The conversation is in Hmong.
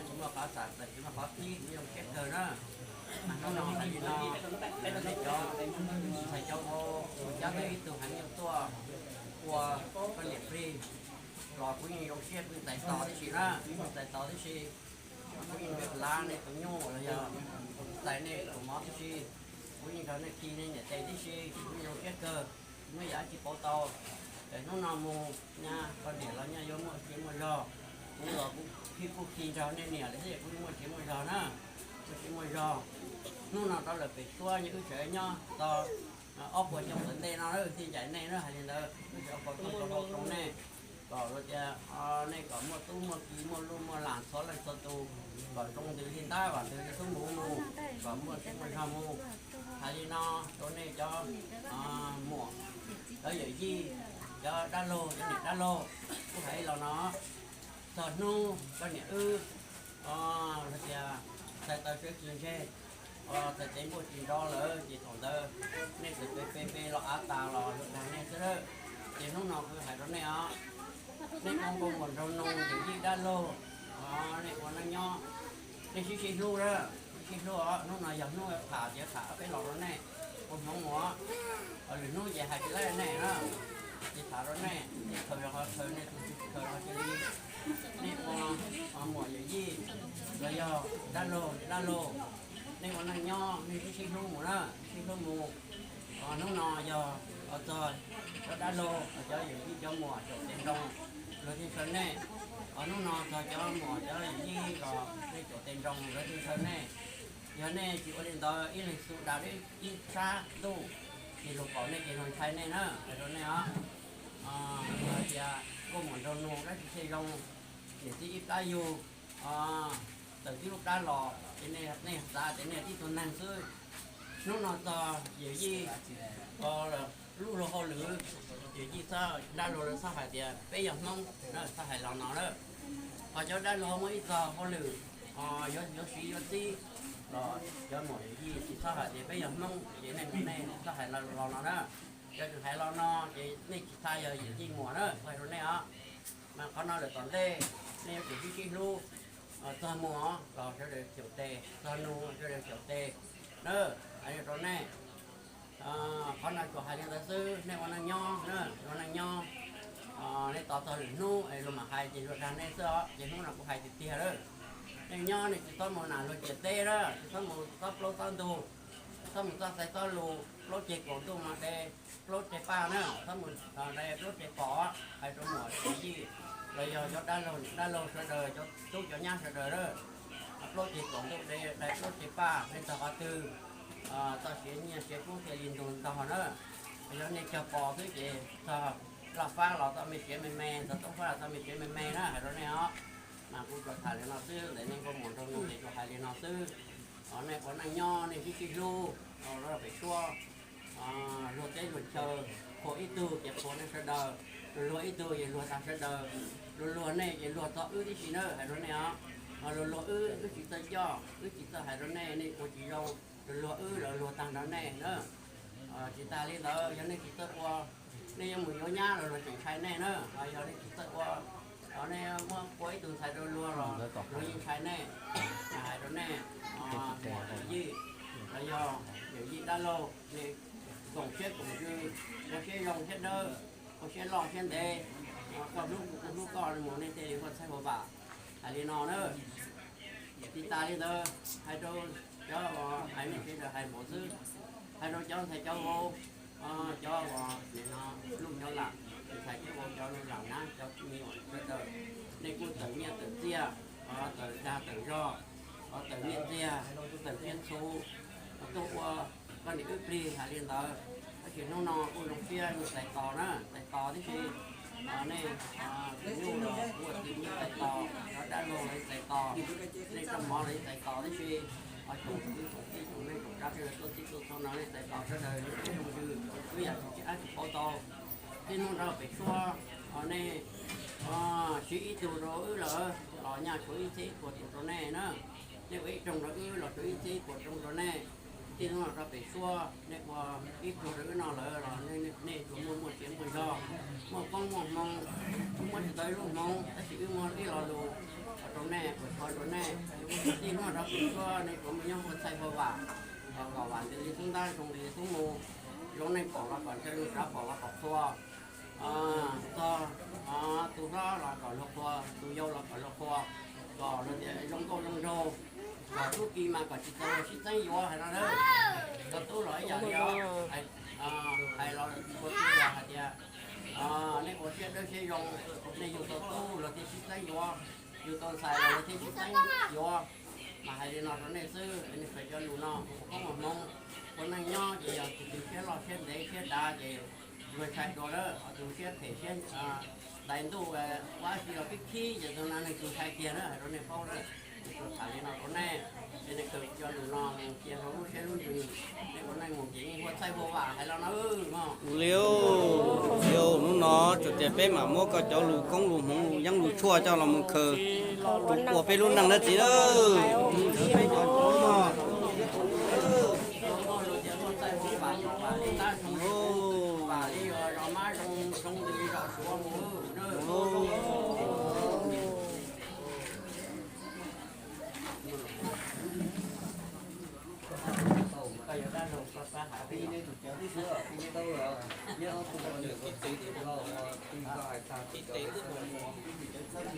Tsis muaj qhov xav txawm, tsis muaj qhov qhib, kuv zoo siab kawg na. Mas hnub no hais li no, nej cov ntxhais cov vauv, kuv cab tau ib tug heev yuav tuaj ua koj niam plig los kuv yeej zoo siab, kuv yeej txais tos tib si na, kuv yeej txais tos tib si. Kuv yeej yuav lav nej tus nyuj los yog txais nej tus mov tib si, kuv yeej nrog nej khi nej niam tes tib si, kuv yeej zoo siab kawg. Kuv muaj yam dab tsi pauv tau, es hnub no mus nyaj koj niam los nyaj yuav muaj sia muaj zog. Kuv los kuv kuj khi nrog nej niam lawm thiab, kuv yeej muaj sia muaj zog na, muaj sia muaj zog. Hnub no rov lawm pem suab, wb tseem nyob tau ob puas xyoo tom ntej no thiaj ncaim nej na. Hais li ntawd, wb tseem ob puas xyoo rau nej, kom luag tias nej kom muaj tub muaj ki, muaj luj muaj las txhua leej txhua tus, kom zoo ntws li ntab, kom ntws li tub mus mus, kom muaj sia muaj zog mus. Hais li no rau nej cov muam, cov yawm yij, cov dab laug, cov niam dab laug, kuv hais los no, txog hnub koj niam wb luag tias txhais taw sawv tsis ntseg, txhais tes npuaj tsis nrov lawm ces thaum ntawd nej txawm pe pe pe los av tas los luag dag nej xwb lawm. Ces hnub no kuv hais rau nej os, nej ua nkauj muam nraug nus, yawm yij dab laug, nej ua neej nyob, nej sib sib hlub na, sib sib hlub os. Hnub no yog hnub tham, ces tham ob peb los rau nej, ua hmoov mus os. Lwm hnub ces hais tsis laib nej na, ces tham rau nej, nej khaws los ho khaws, nej tus tsis khaws los cia li. Nej ua muam yawm yij los yog dab laug dab laug, nej ua neej nyob nej sib sib hlub mus na, sib hlub mus. Hnub no yog txog cov dab laug, cov yawm yij cov muam caum tes nroo, luag thiaj ntshaw nej. Hnub no txog cov muam cov yawm yij los nej caum tes nroo, luag thiaj ntshaw nej. Yog nej tsis ua li ntawd, ib leeg xu da ib sab ntuj, ces luag pom nej ces luag ntshai nej na, hais rau nej os. Hais tias nkauj muam nraug nus dab tsi thiaj zoo, niam txiv ib plab yug, tawm tib lub plab los ces nej xav tias nej tib tug neeg xwb. Hnub no txog yawm yij, lub luag hauj lwm, yawm yij txhob, dab laug lawv txhob hais tias peb yog Hmoob, txhob hais los no lawm. Ho cov dab laug muaj ib txog hauj lwm yuav siv yuav txib los cov muam yawm yij tsis txhob hais tias peb yog Hmoob ces nej mus nej txhob hais los no na. Yog tseem hais los no ces nej tsis txhob yog yawm yij muam na, kuv hais rau nej os. Mas qhov no lawm tom ntej nej yuav tsum sib sib hlub, txog muam los sawv daws caum tes, txog nus sawv daws caum tes na, hais rau nej. Qhov no tsuas hais li ntawd xwb, nej ua neej nyob, ua neej nyob, nej tos txog lwm hnub es luag mam hais ces luag dag nej xwb os, ces hnub no kuv hais tiag tiag lawm. Nej nyob nej tsis txhob mus nam luag ciam teb lawm, tsis txhob mus txob plaub txob ntug, tsis txhob mus txoj xaiv txoj lus, plaub ceg kaum ntuj mas de plaub ceg paj na, txhob mus de plaub ceg pom, hais rau muam yij los yog cov dab laug niam dab laug sawv daws, cov tub cov nyab sawv daws lawm. Plaub ceg kaum ntuj de plaub ceg paj, nej txog qhov twg txoj sia nyiaj sia kub thiaj li ntug ntog na. Yog nej cog pom xwb ces txog laj fab los txoj me siav me me, txog toob fab los txoj me siav me me na, hais rau nej os. Mas kuv tsuas tham li no xwb, ntawm nej nkauj muam nraug nus ces tsuas hais li no xwb. Nej ua neej nyob nej sib sib hlub, pem suab, luag teb luag chaw, qhuas ib tug ces qhuas nej sawv daws, luag luag ib tug ces luag tag sawv daws, luag luag nej ces luag txog wb tib si na, hais rau nej os. Luag luag wb, wb tsis txawj coj, wb tsis txawj hais rau nej, nej ua tsis zoo, luag luag wb los luag tag nrho nej na. Tsis tas li ntawd, yog nej tsis txawj ua, nej yuav mus yuav nyab los luag tseem ntshai nej na. Yog nej tsis txawj ua, nej muab ua ib tug ntxhais rau luag los luag yeej ntshai nej. Hais rau nej, yawm yij los yog yawm yij dab laug, nej koom siab koom ntsws, ua siab zoo siab dawb, ua siab loj siab ntev, koj hlub kuv kuv hlub koj mus nej thiaj li huaj txhawb huaj vam. Hais li no na. Tsis tas li ntawd, hais rau cov uas hais nej sawv daws hais npaum xwb, hais rau cov ntxhais cov vauv, cov uas nim no luj cov lam, ntxhais cov vauv, cov luj lam na, cov me nyuam sawv daws, nej kuj tawm nyiaj tawm txiaj, tawm dag tawm zog, tawm nyiaj txiag, tawm siab ntxhov, tuaj ua koj niam wb plig hais li ntawd. Tab sis hnub no kuj zoo siab nej txais tos na, txais tos tib si. Nej tus nyuj los kuv ua txiv kuv txais tos, cov dab laug los txais tos, nej coj mov los txais tos tib si. Tsoom kwv tsoom tij tsoom neej tsoom tsav sawv daws tuaj txhij tuaj txhua no nej txais tos sawv daws zoo siab zoo ntsws, wb yam tsis ab tsis pauv tau. Tib hnub nrog pem suab, nej siv ib tug rau wb lawm los nyaj tshuav ib txhiab ib puas tug rau nej na. Nej ua ib rooj rau wb los tshuav ib txhiab ib puas rooj rau nej. Tib hnub no rau pem suab nej ua ib pluag rau wb no lawm los nej tsuas muaj muaj sia muaj zog, muaj koob muaj hmoov, wb muab tsis tau ib lub hmoov tab sis wb muaj ib lo lus Rau nej, ua tsaug rau nej, tij muaj rov kuv tuaj nej kuv mus nyob ua txhaij ua vam, kom vam ntws li xub ntab zoo li xub mus, zoo nej pom los kom ntshaw, zoo sav pom los kom qhuas, txog tus hlob los kom luag qhuas, tus yau los kom luag qhuas, kom luag tias zoo nkauj zoo nraug, kom tub ki mas kom tsis txaus sib txeeb yuav hais no na. Tau tub los ib yam li os, hais los ua tub los hais tias nej ua siab dawb siab zoo, nej yug tau tub luag thiaj sib txeeb yuav, yug tau ntxhais los luag thiaj sib txeeb yuav. Mas hais li no rau nej xwb, nej khaws cov lus no ua koob ua hmoov. Ua neej nyob ces yog tus siab loj siab ntev siab dav ces luag ntshai dua lawm, ho tus siab phem siab ntaiv ntuj ua dab tsi los pib khib ces tus no neeg tus ntshai kiag na, hais rau nej paub na. Kuv tsuas tham li no rau nej, ces nej khaws cov lus no mus cia rau lub siab lub ntsws, nej ua neej mus ces yeej ua txhaij ua vam hais los no mog. Liu, liu, hnub no tsuas tias peb mam muab koj cov lus koob lus hmoov lus yeeb lus tshuaj coj los mus khaws ua peb lub neej na txiv. Peb cov mog.